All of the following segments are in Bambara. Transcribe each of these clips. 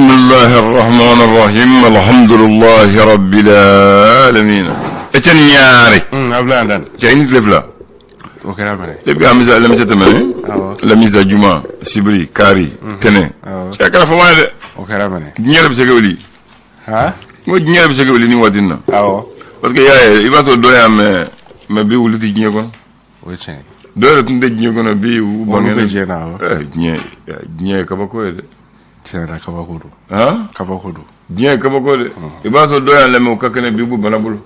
بسم الله الرحمن الرحيم الحمد لله رب العالمين Etienne Ɲare. Abdoulaye Andane. Cɛ, i ni tile fila. O kɛra mɛnɛ. Depuis an bɛ alamisa tɛmɛnen. Awɔ. Alamisa, juma, sibiri, kari, tɛnɛ. Awɔ. Cɛ, a kɛra fama ye dɛ. O kɛra mɛnɛ. Diɲɛ yɛrɛ bɛ se ka wuli. Han. N ko diɲɛ yɛrɛ bɛ se ka wuli nin waati in na. Awɔ. Parce que i y'a ye, i b'a sɔrɔ dɔ y'a mɛn, mais bi wuli tɛ diɲɛ kɔnɔ. O ye tiɲɛ ye. Dɔw yɛrɛ tun tɛ diɲɛ kɔnɔ, bi u Olu bangena. bɛ diɲɛ na, awɔ. Diɲɛ, diɲɛ ye kabako ye dɛ. Tiɲɛ yɛrɛ la, kabako don. Han. Kabako don. Diɲɛ ye kabako de. I b'a sɔrɔ dɔ y'a lamɛn, u ka kɛnɛ, bi u bɛ bana bolo.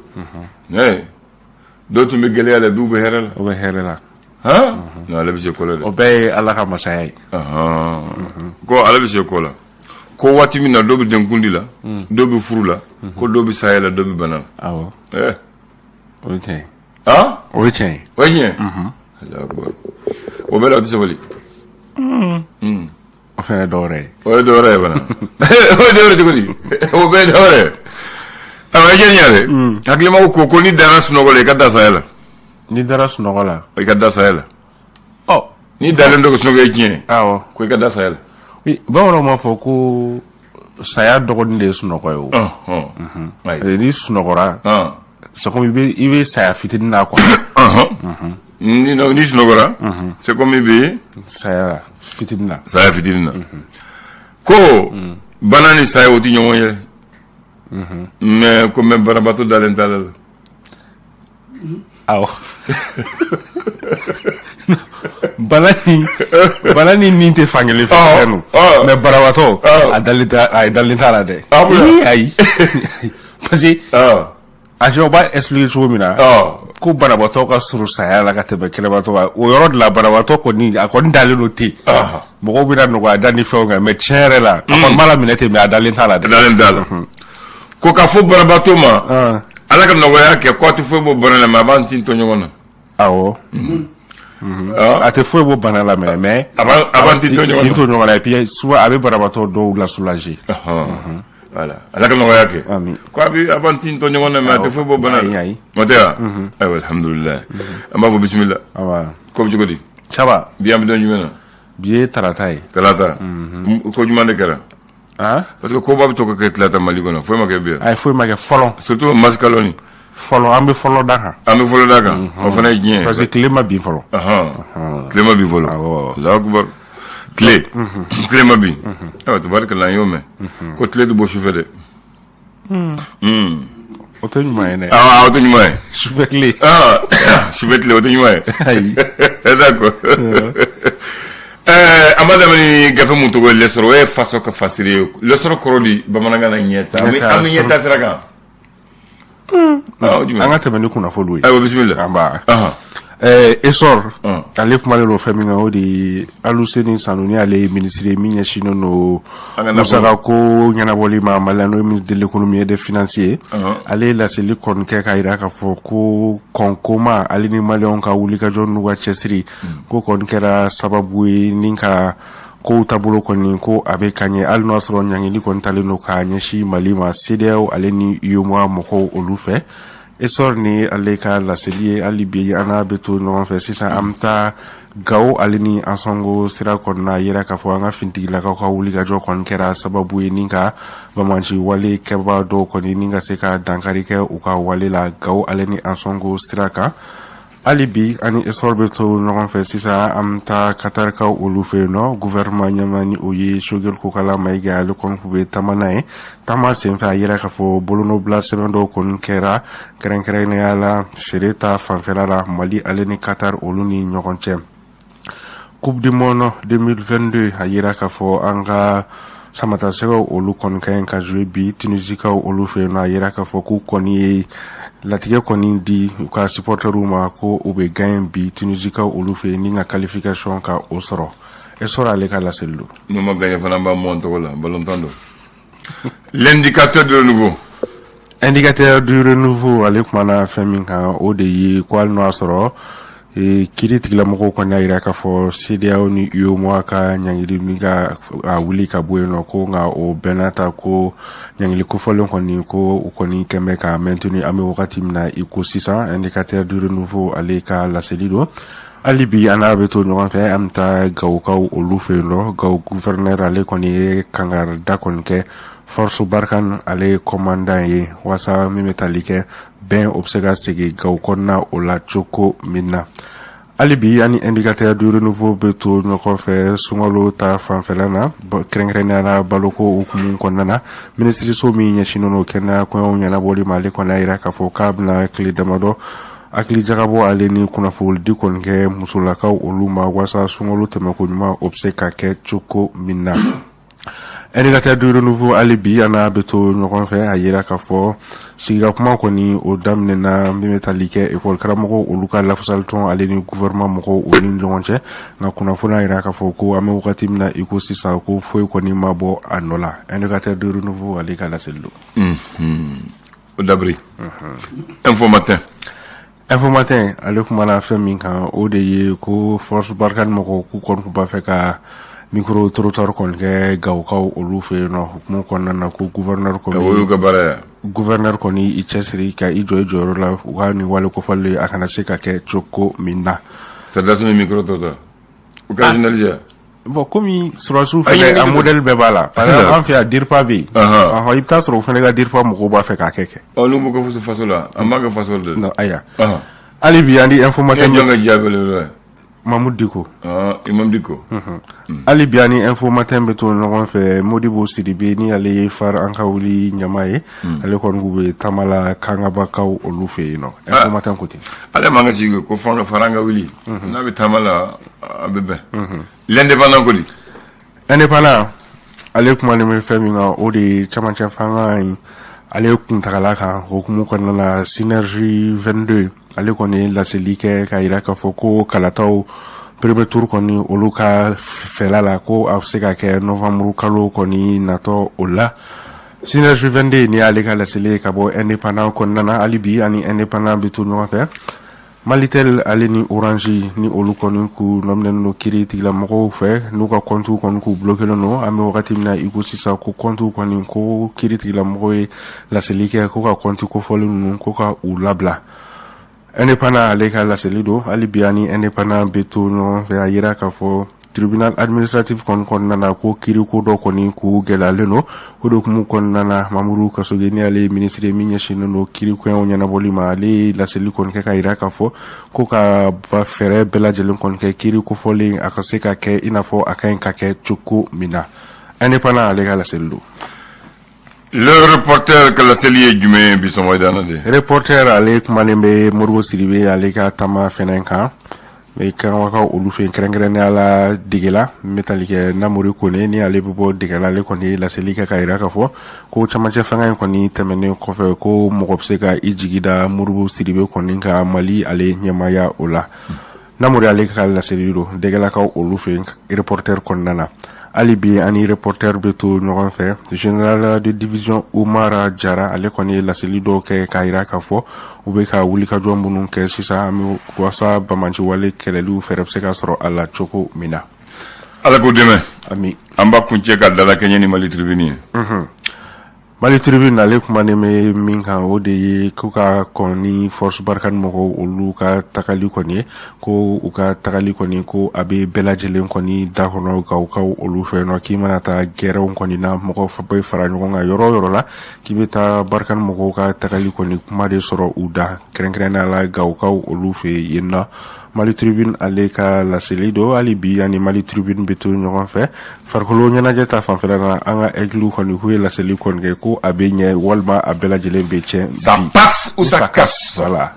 Dɔw tun bɛ gɛlɛya la, bi u bɛ hɛrɛ la. O bɛ hɛrɛ la. Han, non, ala bɛ se ko la dɛ. O bɛɛ ye Ala ka masaya ye. Ko ala bɛ se ko la, ko waati min na dɔw bɛ denkundi la, dɔw bɛ furu la, ko dɔw bɛ saya la, dɔw bɛ bana la. Awɔ. O ye tiɲɛ ye. Han. O ye tiɲɛ ye. O ye tiɲɛ. Allahu akbar, o bɛɛ la o tɛ sabali. O fɛnɛ ye dɔwɛrɛ ye. O ye dɔwɛrɛ ye fana. O ye dɔwɛrɛ cogo di? O bɛɛ ye dɔwɛrɛ ye. Ayiwa, i jɛni yɛrɛ hakilimaw ko n'i dara sunɔgɔ la, i ka da saya la. N'i dara sunɔgɔ la. I ka da saya la. Ɔ. N'i dalen don ka sunɔgɔ ye tiɲɛ ye. Awɔ. Ko i ka da saya la. Bamananw b'a fɔ ko saya dɔgɔnin de ye sunɔgɔ ye o. Ayi. N'i sunɔgɔra, c'est comme i bɛ saya fitinin na quoi. Ni sunɔgɔra, c'est comme i bɛ saya fitinin na. Saya fitinin na. Ko bana ni saya, o tɛ ɲɔgɔn ye. Mais ko mais banabaatɔ dalen t'a la. Awɔ. Bana ni nin tɛ fankelen fɛ fɛn don. Mais banabaatɔ, a dalen t'a la dɛ. Ah bon? Ayi. Parce que a o b'a expliquer cogo min na. Ko banabaatɔ ka surun saya la ka tɛmɛ kɛnɛbaatɔ kan, o yɔrɔ de la banabaatɔ kɔni, a kɔni dalen don ten. Mɔgɔw bɛna nɔgɔya da ni fɛnw kan, mais tiɲɛ yɛrɛ la, a kɔni b'a la minɛ ten, mais a dalen t'a la dɛ. A dalen t'a la. Ko k'a fɔ banabaatɔ ma, Ala ka nɔgɔya kɛ, ko a tɛ foyi bɔ bana la, mais a b'an tin to ɲɔgɔn na. Awɔ. A tɛ foyi bɔ bana la, mais a b'an tin to ɲɔgɔn na. Tin to ɲɔgɔn na, et puis souvent a bɛ banabaatɔ dɔw la soulager. Voilà, Ala ka nɔgɔya kɛ. Amin. Ko a b'an tin to ɲɔgɔn na, mais a tɛ foyi bɔ bana la. Ayi. O tɛ wa? Ayiwa, alhamdulilayi. An b'a fɔ bisimila. Awa. Ko bɛ cogo di? Ça va. Bi an bɛ don jumɛn na? Bi ye tarata ye. Talata. Ko jumɛn de kɛra? Han. Parce que koba bɛ to ka kɛ tilata Mali kɔnɔ, foyi ma kɛ bi. Ayi, foyi ma kɛ fɔlɔ. Surtout mars kalo nin. Fɔlɔ, an bɛ fɔlɔ da kan. An bɛ fɔlɔ da kan. O fana ye diɲɛ ye. Parce que tile ma bin fɔlɔ. Tile ma bin fɔlɔ. Awɔ. Allahu akbar. Tile ma bin. Ayiwa, tabarikala, an y'o mɛn. Ko tile tɛ bɔ sufɛ dɛ. O tɛ ɲuman ye dɛ. Ah, o tɛ ɲuman ye. Sufɛ tile. Ah, sufɛ tile, o tɛ ɲuman ye. Ayi. D'accord. An b'a daminɛ ni gafe mun tɔgɔ ye L'Essor, o ye faso ka fasiri ye. L'Essor kɔrɔ di bamanankan na ɲɛta. An bɛ ɲɛta sira kan. Ah, o jumɛn? An ka tɛmɛ ni kunnafoniw ye. Ayiwa, bisimila. An ba. Essor, ale kumalen don fɛn min kan, o de ye Aluseni Sanu, ni ale ye minisiri ye min ɲɛsinnen don An ka nafolo. musaka ko ɲɛnabɔli ma Mali la, n'o ye ministre de l'Économie et des Finances ye. Ale ye laseli kɔni kɛ k'a jira k'a fɔ ko kɔnkoma ale ni maliyɛnw ka wulikajɔ n'u ka cɛsiri ko kɔni kɛra sababu ye ni ka kow taabolo kɔni ko a bɛ ka ɲɛ, hali n'o y'a sɔrɔ ɲangili kɔni talen don k'a ɲɛsin Mali ma CEDEAO ale ni UEMOA mɔgɔw olu fɛ. Essor ni ale ka laseli ye. Hali bi an n'a bɛ to ɲɔgɔn fɛ. Sisan an bɛ taa Gawo ale ni Ansɔngo sira kɔnɔna yira k'a fɔ an ka finitigilakaw ka wulikajɔ kɔni kɛra sababu ye ni ka banbaanci wale kɛbaa dɔw kɔni ni ka se ka dankari kɛ u ka wale la Gawo ale ni Ansɔngo sira kan. Hali bi ani Essor bɛ to ɲɔgɔn fɛ. Sisan an bɛ taa Katarikaw olu fɛ yen nɔ. Gouvernement ɲɛmaa, ni o ye Choguel Kokala Mayiga, ale kɔni tun bɛ taama na ye. Taama senfɛ, a yira k'a fɔ bolonɔbila sɛbɛn dɔw kɔni kɛra, kɛrɛnkɛrɛnnenya la feere ta fanfɛla la, Mali ale ni Qatar olu ni ɲɔgɔn cɛ. Coupe du monde 2022, a yira k'a fɔ an ka samatasɛgɛw olu kɔni ka ɲi ka jouer bi Tunisikaw olu fɛ yen nɔ. A yira k'a fɔ k'u kɔni ye latigɛ kɔni di u ka supporteriw ma ko u bɛ gagner bi Tunisikaw olu fɛ yen ni ka qualification ka o sɔrɔ. Essor ale ka laseli don. N'u ma gagner fana, an b'a mɔn tɔgɔ la, ballon don. L'Indicateur du Renouveau. Indicateur du Renouveau, ale kumana fɛn min kan, o de ye ko hali n'o y'a sɔrɔ kiiri tigilamɔgɔw kɔni y'a jira k'a fɔ CEDEAO ni UEMOA ka ɲangili min ka a wuli ka bɔ yen nɔ, ko nka o bɛɛ n'a ta, ko ɲangili kofɔlen kɔni, ko u kɔni kɛn bɛ ka maintenir an bɛ wagati min na i ko sisan. Indicateur du Renouveau ale ka laseli don. Hali bi an n'a bɛ to ɲɔgɔn fɛ, an bɛ taa Gawokaw olu fɛ yen nɔ. Gawo gouverneur ale kɔni ye kangarida kɔni kɛ Force Barkhane ale commandant ye, waasa min bɛ tali kɛ bɛn, o bɛ se ka segin Gawo kɔnɔna o la cogo min na. Hali bi an ni Indicateur du Renouveau bɛ to ɲɔgɔn fɛ sunkalo ta fanfɛla na, kɛrɛnkɛrɛnnenya la baloko hukumu kɔnɔna na. Minisiriso min ɲɛsinnen don kɛnɛya koɲɛw ɲɛnabɔli ma, ale kɔni y'a jira k'a fɔ k'a bɛna tile damadɔ hakili jagabɔ ale ni kunnafonidi kɔni kɛ musolakaw olu ma, waasa sunkalo tɛmɛko ɲuman o bɛ se ka kɛ cogo min na. Indicateur du Renouveau, hali bi an n'a bɛ to ɲɔgɔn fɛ, a yira k'a fɔ sigika kuma kɔni o daminɛna min bɛ tali kɛ ekɔli karamɔgɔw olu ka lafasalitɔn ale ni gouvernement mɔgɔw olu ni ɲɔgɔn cɛ. Nka kunnafoni y'a yira k'a fɔ ko an bɛ wagati min na i ko sisan, ko foyi kɔni ma bɔ a nɔ la. Indicateur du Renouveau ale ka laseli don. O dabiri Info Matin. Info Matin ale kumana fɛn min kan, o de ye ko Force Barkhane mɔgɔw k'u kɔni tun b'a fɛ ka micro trottoir kɔni kɛ Gawokaw olu fɛ yen nɔ. Hukumu kɔnɔna na, ko gouverneur kɔni o y'u ka baara ye. Gouverneur kɔni i cɛsiri ka i jɔ i jɔyɔrɔ la, u ka nin wale kofɔlen a kana se ka kɛ cogo min na. Sɔrɔdasiw ni micro trottoir u ka journaliste. Bon, komi sɔrɔdasiw fɛnɛ a modèle bɛɛ b'a la, par exemple an fɛ yan DIRPA bɛ yen, ɔhɔn, i bɛ taa sɔrɔ o fɛnɛ ka DIRPA mɔgɔw b'a fɛ k'a kɛ. Ɔ, n'u b'o kɛ faso la, an b'a kɛ faso la. Non, ayiwa, hali bi an di Info Matin. Jɔn ka jaabi ye? Mamudu Diko. Imam Diko. Hali bi an ni Info Matin bɛ to ɲɔgɔn fɛ. Modibo Sidibe ni ale ye FARE an ka wuli ɲama ye, ale kɔni k'u bɛ taama la Kangabakaw olu fɛ yen nɔ. Info Matin ko ten. Ale man ka sigi ko fanga FARE an ka wuli n'a bɛ taama la, a bɛ bɛn. L'Indépendant ko di? Indépendant ale kumalen bɛ fɛn min kan, o de ye camancɛ fanga in ale kuntagala kan. Hukumu kɔnɔna na, Synergie 22 ale kɔni ye laseli kɛ k'a yira k'a fɔ ko kalataw premier tour kɔni, olu ka fɛla la, ko a bɛ se ka kɛ novembre kalo kɔni natɔ o la. Synergie 22 ni y'ale ka laseli ye ka bɔ Indépendant kɔnɔna na. Hali bi ani Indépendant bɛ to ɲɔgɔn fɛ. Malitel ale ni Orange ni olu kɔni k'u nɔminɛnen don kiiri tigilamɔgɔw fɛ, n'u ka kɔntiw kɔni k'u bloquelen don an bɛ wagati min na i ko sisan, ko kɔntiw kɔni, ko kiiri tigilamɔgɔw ye laseli kɛ ko ka kɔnti kofɔlen ninnu ko ka u labila. Indépendant ale ka laseli don. Hali bi ani Indépendant bɛ to ɲɔgɔn fɛ, a yira k'a fɔ tribunal administratif kɔni kɔnɔna na, ko kiiriko dɔ kɔni k'u gɛlɛyalen don. O de hukumu kɔnɔna na, Mamuru Kasoge ni ale ye minisiri ye min ɲɛsinnen don kiirikoɲɛw ɲɛnabɔli ma, ale ye laseli kɔni kɛ k'a yira k'a fɔ ko ka fɛɛrɛ bɛɛ lajɛlen kɔni kɛ kiiri kofɔlen a ka se ka kɛ i n'a fɔ a ka ɲi ka kɛ cogo min na. Indépendant ale ka laseli don. Le Reporter ka laseli ye jumɛn ye bi sɔgɔmada in na de? Reporter ale kumalen bɛ Modibo Sidibe ale ka taama fɛnɛ kan bɛ Kangabakaw olu fɛ yen, kɛrɛnkɛrɛnnenya la Degela. N bɛ tali kɛ Namori Kone ni ale bɛ bɔ Degela, ale kɔni ye laseli kɛ k'a yira k'a fɔ ko camancɛ fanga in kɔni tɛmɛnen kɔfɛ, ko mɔgɔ bɛ se ka i jigi da Modibo Sidibe kɔni ka Mali ale ɲɛmaaya o la. Namori ale ka laseli don Dɛgɛlakaw olu fɛ yen Reporter kɔnɔna na. Hali bi ani Reporter bɛ to ɲɔgɔn fɛ. Général de division Umar Jara ale kɔni ye laseli dɔw kɛ k'a yira k'a fɔ u bɛ ka wulikajɔ minnu kɛ sisan, an bɛ waasa banbaanciwale kɛlɛliw fɛɛrɛ bɛ se ka sɔrɔ a la cogo min na. Ala k'u dɛmɛ. Ami. An b'a kuncɛ ka dalakɛɲɛ ni Mali Tribune ye. Mali Tribune ale kumanen bɛ min kan, o de ye ko ka kɔn ni Force Barkhane mɔgɔw olu ka tagali kɔni ye, ko u ka tagali kɔni, ko a bɛ bɛɛ lajɛlen kɔni da kɔnɔ Gawokaw olu fɛ nɔ, k'i mana taa gɛrɛnw kɔni na, mɔgɔw bɛ fara ɲɔgɔn kan yɔrɔ o yɔrɔ la, k'i bɛ taa Barkhane mɔgɔw ka tagali kɔni kuma de sɔrɔ u da, kɛrɛnkɛrɛnnenya la Gawokaw olu fɛ yen nɔ. Mali Tribune ale ka laseli don. Hali bi ani Mali Tribune bɛ to ɲɔgɔn fɛ. Farikolo ɲɛnajɛ ta fanfɛla na, an ka Aigles kɔni k'u ye laseli kɔni kɛ ko a bɛ ɲɛ walima a bɛɛ lajɛlen bɛ tiɲɛ. Ça passe ou ça casse. Voilà,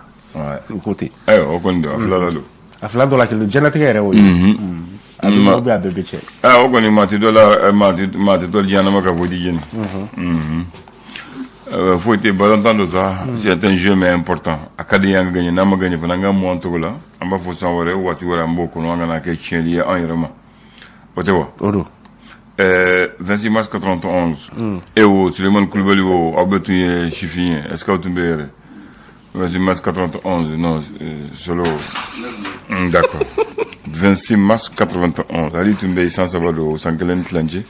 u ko ten. Ayiwa, o kɔni don, a fila la don. A fila dɔ la kelen, diɲɛlatigɛ yɛrɛ o ye. A bɛ ɲɛ, a bɛɛ bɛ tiɲɛ. Aa, o kɔni, maa tɛ dɔ la, maa tɛ dɔ diɲɛnama ka fɔ i tɛ jeni. Foyi tɛ balontan don sa, c'est un jeu mais important. A ka di an ka gagner, n'an ma gagner fana, an ka mun an tɔgɔ la, an b'a fɔ san wɛrɛ, waati wɛrɛ, an b'o kɔnɔ, an kana kɛ tiɲɛli ye an yɛrɛ ma. O tɛ wa? O don. 26 mars 91, e wo, Sulemani Kulubali wo, aw bɛɛ tun ye sifin ye. Est ce que aw tun bɛ yɛrɛ 26 mars 91? Non, solo, d'accord. 26 mars 91, ale tun bɛ san 3 don, san 1 tilancɛ.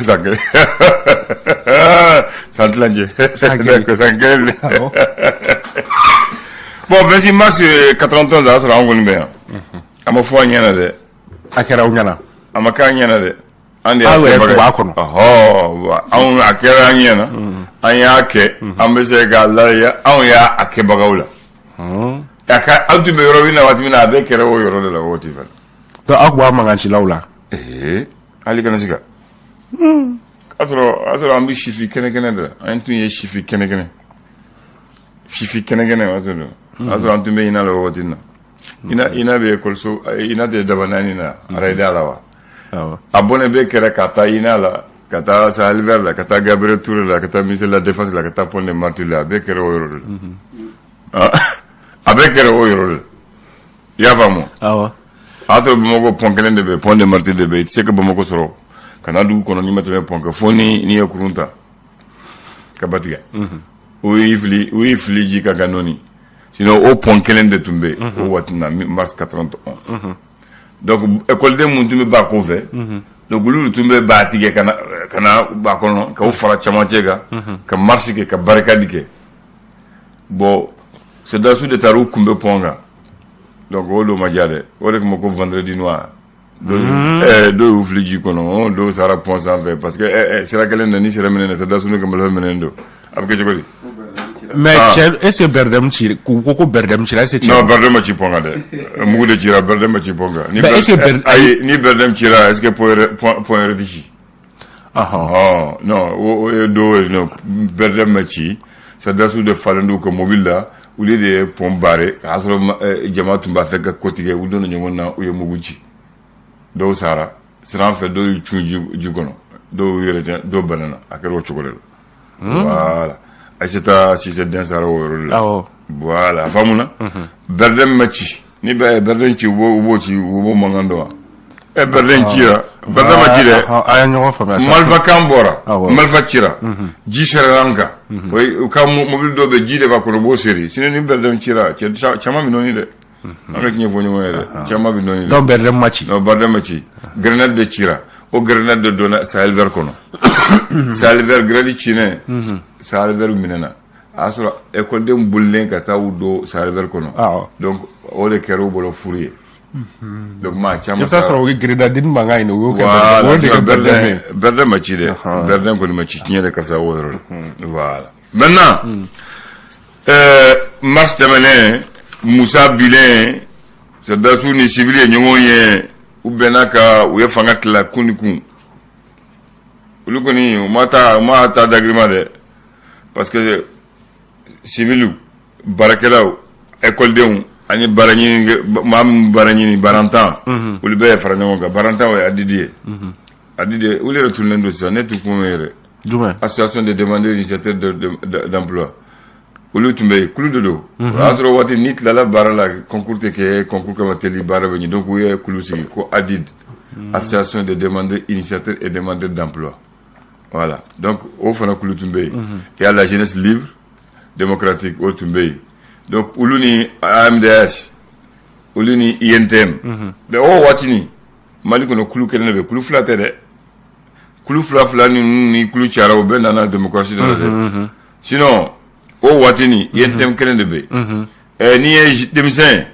San 1, san tilancɛ. San 1. San 1. Bon, 26 mars 91, a y'a sɔrɔ an kɔni bɛ yan. A ma fɔ an ɲɛna dɛ. A kɛra aw ɲɛna? A ma k'an ɲɛna dɛ. An de y'a Aw yɛrɛ kɛbaga tun b'a kɔnɔ. Ɔhɔ, anw, a kɛra an ɲɛna, an y'a kɛ, an bɛ se k'a lajɛ, anw y'a kɛbagaw la. A ka an tun bɛ yɔrɔ min na waati min na, a bɛɛ kɛra o yɔrɔ de la o waati fana. Donc aw tun b'a mankancilaw la? Ee, hali kana se ka a sɔrɔ an bɛ sifi kɛnɛ kɛnɛ de la. An tun ye sifi kɛnɛ kɛnɛ, sifi kɛnɛ kɛnɛ o y'a sɔrɔ o y'a sɔrɔ an tun bɛ INA la o waati in na. INA bɛ ekɔliso, INA tɛ daba naani na arayida la wa? Awɔ. A bɔnɛ bɛɛ kɛra ka taa INA la, ka taa Sahel Vert la, ka taa Gabriel Touré la, ka taa ministère de la Défense la, ka taa Pont des Martyrs la. A bɛɛ kɛra o yɔrɔ de la. A bɛɛ kɛra o yɔrɔ de la, i y'a faamu? Awɔ. A y'a sɔrɔ Bamakɔ, pont kelen de bɛ, Pont des Martyrs de bɛ. I tɛ se ka Bamakɔ sɔrɔ ka na dugu kɔnɔ n'i ma tɛmɛ pont kan, fo ni n'i ye kurun ta ka ba tigɛ, o y'i fili, o y'i fili ji kan ka nɔɔni. Sinon o pont kelen de tun bɛ yen o waati na, mars 91. Donc école mun tun bɛ ba kɔfɛ, donc olu tun bɛ ba tigɛ ka na ba kɔnɔ, ka o fara camancɛ kan, ka marche kɛ, ka barricade kɛ. Bon, soldats de taara u kunbɛ pont kan. Donc o don ma diya dɛ, o de tun bɛ ko vendredi noir. Dɔw y'u fili ji kɔnɔ, dɔw sara pont sanfɛ, parce que sira kelen na, ni sira minɛ, soldats ka marifa minɛnen don, a bɛ kɛ cogo di? Mais cɛ, est ce que BRDM ci, k'u ko ko BRDM cira, est ce que Non, BRDM ma ci pont kan dɛ, mugu de cira, BRDM ma ci pont kan. Mais est ce que Ayi, ni BRDM cira, est ce que pont yɛrɛ tɛ ci? Ɔhɔn. Non, o ye dɔw ye. Non, BRDM ma ci, soldats de falen don ka mobili la, olu de ye pont barré, k'a sɔrɔ jama tun b'a fɛ ka ko tigɛ. U donna ɲɔgɔn na, u ye mugu ci, dɔw sara siran fɛ, dɔw y'u cun ji kɔnɔ, dɔw y'u yɛrɛ, dɔw banana. A kɛra o cogo de la. Voilà, Aïssata Cissé den sara o yɔrɔ de la. Voilà, a faamuna. BRDM ma ci. Ni bɛ BRDM ci, u b'o ci, u b'o mankan dɔn wa? Ɛ, BRDM cira, BRDM ma ci dɛ. A ye ɲɔgɔn faamuya. Marifakan bɔra, marifa cira, ji sera an kan. O ka mobili dɔw bɛ, ji de b'a kɔnɔ, u b'o seri. Sinon ni BRDM cira, cɛ caman bɛ nɔɔni dɛ. An bɛ tiɲɛ fɔ ɲɔgɔn ye dɛ, caman bɛ nɔɔni dɛ. Donc BRDM ma ci? Non, BRDM ma ci, grenade de cira. O grenade de donna Sahel Vert kɔnɔ. Sahel Vert, grenade cinnen, Sahel Vert minɛna. A y'a sɔrɔ ekɔliden bolilen ka taa u don Sahel Vert kɔnɔ. Donc o de kɛra u bolo furu ye. Donc maa caman I bɛ taa sɔrɔ o ye grenade mankan in de, o y'o kɛ, o de kɛ BRDM ye. BRDM ma ci dɛ, BRDM kɔni ma ci, tiɲɛ de karisa o yɔrɔ la. Voilà, maintenant mars tɛmɛnen, Musa bilen, sɔrɔdasiw ni civil ye ɲɔgɔn ye, u bɛnna ka u ye fanga tila kun ni kun. Olu kɔni, u ma taa d'agrément dɛ, parce que civil, baarakɛlaw, ekɔlidenw ani baara ɲini, maa min baara ɲini, barantan, olu bɛɛ ye fara ɲɔgɔn kan. Barantan, o ye ADID ye. ADID, olu yɛrɛ tununnen don sisan, ne t'u kun yɛrɛ. Jumɛn? Association de demandeurs initiateurs d'emploi. Olu tun bɛ yen, kulu de don. O y'a sɔrɔ waati n'i tilala baara la, concours tɛ kɛ, concours kama teli, baara bɛ ɲɛ. Donc u ye kulu sigi ko ADID, Association de demandeurs initiateurs et demandeurs d'emploi. Voilà, donc o fana kulu tun bɛ yen. Il y a la Jeunesse libre démocratique, o tun bɛ yen. Donc olu ni AMDH, olu ni UNTM. Mais o waati ni Mali kɔnɔ, kulu kelen de bɛ, kulu fila tɛ dɛ. Kulu fila fila ninnu ni kulu cayara, o bɛɛ nana démocratie de la dɛ. Sinon o waati ni UNTM kelen de bɛ yen. Ɛ, n'i ye denmisɛn ye,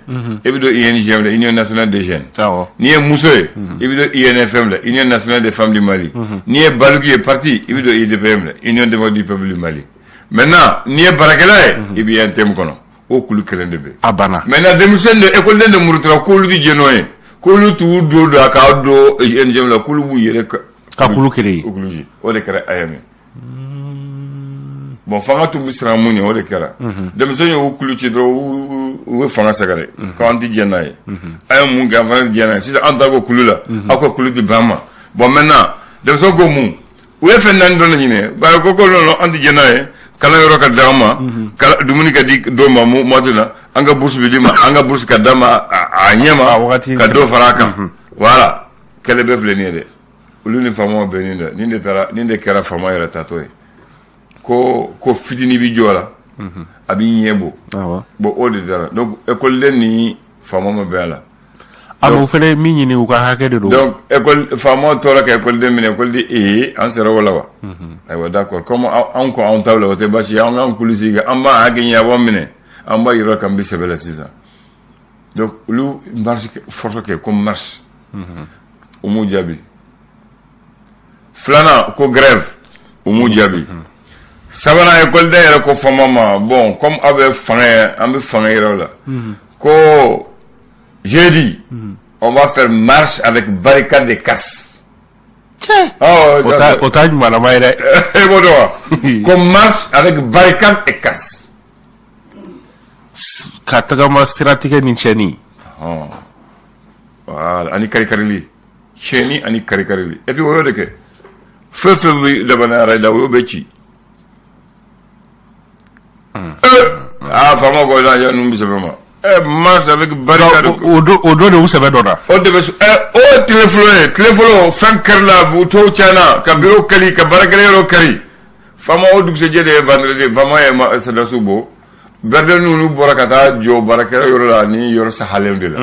e bɛ don UNJM la, Union nationale des jeunes. N'i ye muso ye, i bɛ don UNFM la, Union nationale des femmes du Mali. N'i ye baliku ye, parti, i bɛ don UDPM la, Union démocratique du peuple du Mali. Maintenant n'i ye baarakɛla ye, i bɛ UNTM kɔnɔ. O kulu kelen de bɛ yen. A banna. Maintenant denmisɛn de, ekɔliden de murutira k'olu ti jɛn n'o ye, k'olu t'u don a k'a don UNJM la, k'olu b'u yɛrɛ ka kulu créer. O kulu ci, o de kɛra AEEM ye. Bon, fanga tun bɛ siran mun ɲɛ, o de kɛra. Denmisɛnw y'u kulu ci dɔrɔn, u bɛ fanga sɛgɛrɛ k'an tɛ jɛn n'a ye. An ye mun kɛ, an fana tɛ jɛn n'a ye. Sisan an ta ko kulu la, aw ka kulu tɛ bɛn an ma. Bon, maintenant denmisɛnw ko mun? U ye fɛn naani dɔrɔn de ɲini. Bari ko non, an tɛ jɛn n'a ye. Kalan yɔrɔ ka d'an ma, dumuni ka di dɔw ma waati la, an ka bourse bɛ di ma, an ka bourse ka d'an ma a ɲɛ ma, ka dɔ fara a kan. Voilà, kɛlɛ bɛɛ filɛ nin ye dɛ. Olu ni faamaw bɛnnen dɛ. Nin de taara, nin de kɛra faama yɛrɛ tatɔ ye. Ko fitinin bi jɔ la, a b'i ɲɛ bɔ. Bon, o de taara. Donc ekɔliden ni faama ma bɛn a la. A o fana min ɲini, u ka hakɛ de don. Donc école, faama tora ka ekɔliden minɛ. Ekɔliden, ee, an sera o la wa? Ayiwa, d'accord, comme anw ko anw ta la, o tɛ baasi ye. An k'an kulu sigi, an b'an hakɛ ɲini, a b'an minɛ. An b'a yira k'an bɛ sɛbɛ la sisan. Donc olu marche force kɛ ko marche, u m'u jaabi. Filanan ko grève, u m'u jaabi. Sabanan, ekɔliden yɛrɛ ko faama ma: bon, comme aw bɛ fanga ye, an bɛ fanga yɛrɛ la, ko jeudi on va faire marche avec barricade de casse. Oh, o t'a ɲumanlama ye dɛ. E b'o dɔn wa? Ko marche avec barricade et casse. Ka tagama siratigɛ ni cɛni. Voilà, ani kari-karili, tiɲɛni ani kari-karili. Et puis o y'o de kɛ, fɛn fɛn bɛ labana la, o y'o bɛ ci. Aa, faama ko ya ninnu bɛ sɛbɛn ma marche avec barricade. O don de u sɛbɛ dɔ la. O de bɛ o tile fɔlɔ ye, tile fɔlɔ fɛn kari la, tow tiɲɛna, ka bureau kari, ka baarakɛla yɔrɔ kari. Faama, o dugusɛjɛ de ye vendredi, faama ye sɔrɔdasiw bɔ. Bɛrɛ ninnu bɔra ka taa jɔ baarakɛla yɔrɔ la ni yɔrɔ sahalen de la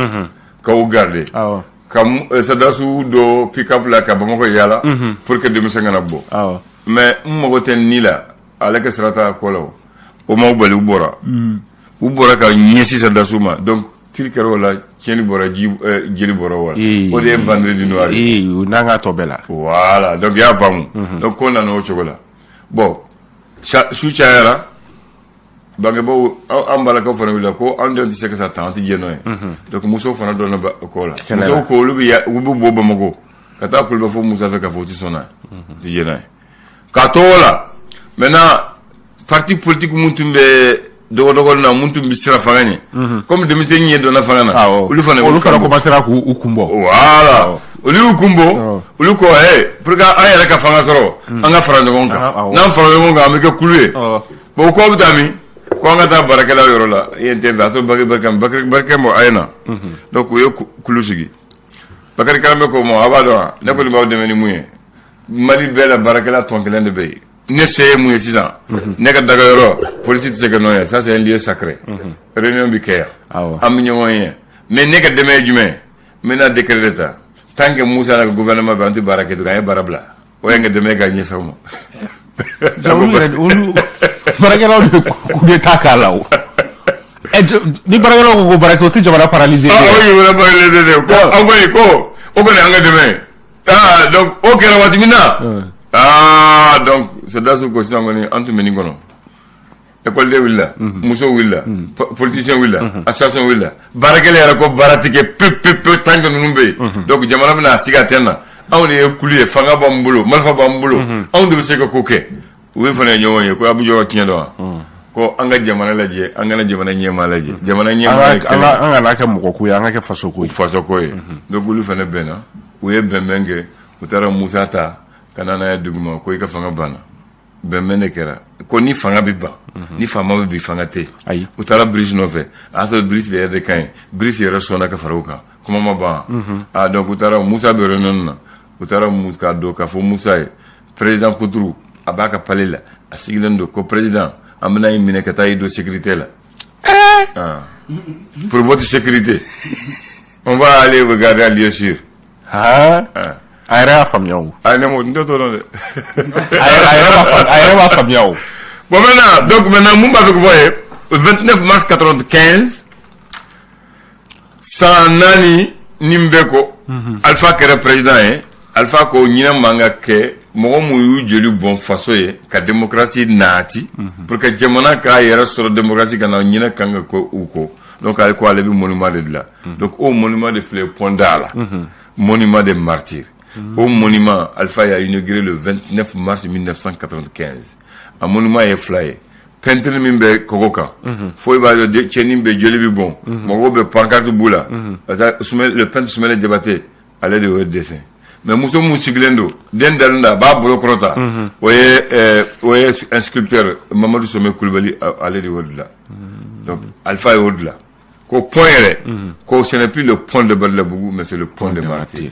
ka u garder, ka sɔrɔdasiw dɔ pick-up la ka Bamakɔ yala pour que denmisɛn kana bɔ. Mais n mago tɛ ni la, ale ka sira t'a ko la. O ma bali, u bɔra, u bɔra ka ɲɛsin sɔrɔdasiw ma. Donc tir kɛra o la, tiɲɛni bɔra, ji jeli bɔra o la. O de ye vendredi noir ye. N'an k'a tɔ bɛɛ la. Voilà, donc i y'a faamu. Donc ko nana o cogo la. Bon, su cayara, bangebaaw, an balakaw fana wulila ko an denw tɛ se ka sa tan, an tɛ jɛn n'o ye. Donc musow fana dɔnna ko la. Musow ko olu bɛ u bɛ bɔ Bamakɔ ka taa Kuluba fo Musa fɛ k'a fɔ u tɛ sɔn n'a ye, u tɛ jɛn n'a ye. K'a to o la, maintenant parti politique mun tun bɛ dɔgɔdɔgɔnin na, mun tun bɛ siran fanga ɲɛ, comme denmisɛnnin ɲɛ donna fanga na, olu fana olu fana commencera k'u kun bɔ. Voilà, olu y'u kun bɔ. Olu ko pour que an yɛrɛ ka fanga sɔrɔ, an ka fara ɲɔgɔn kan. N'an fara ɲɔgɔn kan, an bɛ kɛ kulu ye. Bon, o ko bɛ taa min? Ko an ka taa baarakɛlaw yɔrɔ la yen tɛ fɛ a sɔrɔ Bakari Bakari bɔ a ye na. Donc u ye kulu sigi. Bakari Karamɛ ko ma: a b'a dɔn wa, ne kɔni b'aw dɛmɛ ni mun ye? Mali bɛɛ la, baarakɛla tɔn kelen de bɛ yen. Ne se ye mun ye sisan? Ne ka dagayɔrɔ, polisi tɛ se ka nɔ ye, ça c'est un lieu sacré. Réunion bɛ kɛ yan, an bɛ ɲɔgɔn ye. Mais ne ka dɛmɛ ye jumɛn ye? N bɛna décret de ta: tant que Musa n'a ka gouvernement bɛ, an tɛ baara kɛ tugun, an ye baara bila. O ye n ka dɛmɛ ka ɲɛsin aw ma. Olu yɛrɛ, olu baarakɛlaw de coup d'état k'a la. O ni baarakɛlaw ko ko baara kɛ, o tɛ jamana paralyser? Ah, o jamana paralyser dɛ. Ko an kɔni ko o kɔni an ka dɛmɛ. Ah, donc o kɛra waati min na, ah, donc sɔrɔdasiw ko sisan kɔni an tun bɛ nin kɔnɔ. Ekɔliden wulila, musow wulila, politicien wulila, association wulila, baarakɛla yɛrɛ ko baara tɛ kɛ pe pe pe tant que ninnu bɛ yen. Donc jamana bɛna sigi a tɛ na. Anw de ye kulu ye, fanga b'an bolo, marifa b'an bolo, anw de bɛ se ka ko kɛ. U fana ye ɲɔgɔn ye ko a bɛ jɔ tiɲɛ dɔn wa, ko an ka jamana lajɛ, an kana jamana ɲɛmaa lajɛ, jamana ɲɛmaa ye kelen. An kana kɛ mɔgɔ ko ye, an ka kɛ faso ko ye. Faso ko ye. Donc olu fana bɛnna, u ye bɛnbɛn kɛ, u taara Musa ta ka na n'a ye duguma ko i ka fanga banna. Bɛnbɛn de kɛra ko ni fanga bɛ ban, ni faama bɛ bi, fanga tɛ. Ayi. U taara Brice nɔfɛ, a y'a sɔrɔ Brice yɛrɛ de ka ɲi. Brice yɛrɛ sɔnna ka fara u kan, kuma ma ban. Ah, donc u taara, Musa bɛ réunion na, u taara k'a dɔn k'a fɔ Musa ye, président Kuturu a b'a ka palais la, a sigilen don, ko président, an bɛna i minɛ ka taa i don sécurité la. Ah. Pour votre sécurité, on va aller vous garder à lieu sûr. Ah. A yɛrɛ y'a faamuya o. Ah, ne m'o n t'o dɔn dɛ. A yɛrɛ b'a faamuya o. Bon, maintenant, donc maintenant, mun b'a fɛ k'o fɔ ye, 29 mars 95, san 4 nin bɛɛ ko Alpha kɛra président ye. Alpha ko ɲinɛ man ka kɛ mɔgɔ mun y'u joli bɔn faso ye ka démocratie naati, pour que jamana k'a yɛrɛ sɔrɔ, démocratie ka na, ɲinɛ kan ka ko u ko. Donc ale ko ale bɛ monument de dilan. Donc o monument de filɛ pont da la, monument des martyrs. Au monument, Alpha a inauguré le 29 mars 1995. A monument ye fila ye. Peinture min bɛ kogo kan, fo i b'a dɔn cɛnin bɛ joli bɛ bɔn, mɔgɔw bɛ pancarte b'u la. Parce que le peintre Soumaïla Diabaté, ale de y'o dessin. Mais muso mun sigilen don, den dalen don, a b'a bolo kɔrɔta, o ye un sculpteur, Mamadou Somé Kulibali, ale de y'o dilan. Donc Alpha y'o dilan. Ko pont yɛrɛ, ko ce n'est plus le pont de Badalabugu, mais c'est le pont de martyrs.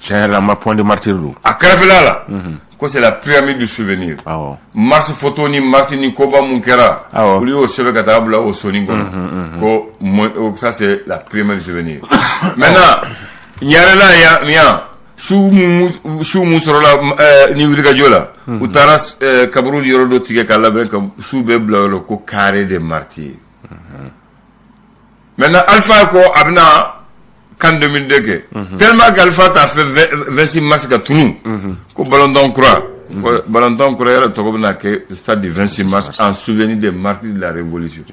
Tiɲɛ yɛrɛ la, ma pont de martyrs don. A kɛrɛfɛla la, ko c'est la pyramide du souvenir. Mars photo ni mars ni koba mun kɛra, olu y'o sɛbɛn ka taa bila o sonin kɔnɔ, ko ça c'est la pyramide du souvenir. Maintenant, Ɲarela yan yan, su mun sɔrɔla ni wulikajɔ la, u taara kaburu yɔrɔ dɔ tigɛ k'a labɛn ka su bɛɛ bila yɔrɔ ko carré des martyrs. Maintenant, Alpha ko a bɛna CAN 2002 kɛ, tellement que Alpha t'a fɛ 26 mars ka tunu, ko ballontan kura, ko ballontan kura yɛrɛ tɔgɔ bɛna kɛ stade du 26 mars en souvenir des martyrs de la révolution.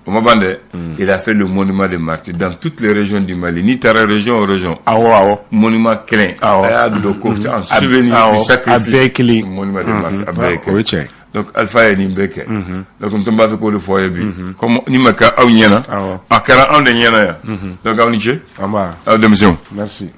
O ma ban dɛ, il a fait le monument des martyrs dans toutes les régions du Mali. N'i taara région o région, awɔ awɔ monument kelen, a y'a dɔn ko c'est en souvenir du sacrifice. A bɛɛ ye kelen. Monument des martyrs, a bɛɛ ye O ye kelen. Tiɲɛ. Donc Alpha ye nin bɛɛ kɛ. Donc n tun b'a fɛ k'o de fɔ aw ye bi, comme ni ma kɛ aw ɲɛna, a kɛra anw de ɲɛna yan. Donc aw ni ce. An b'a. Aw denmisɛnw. Merci.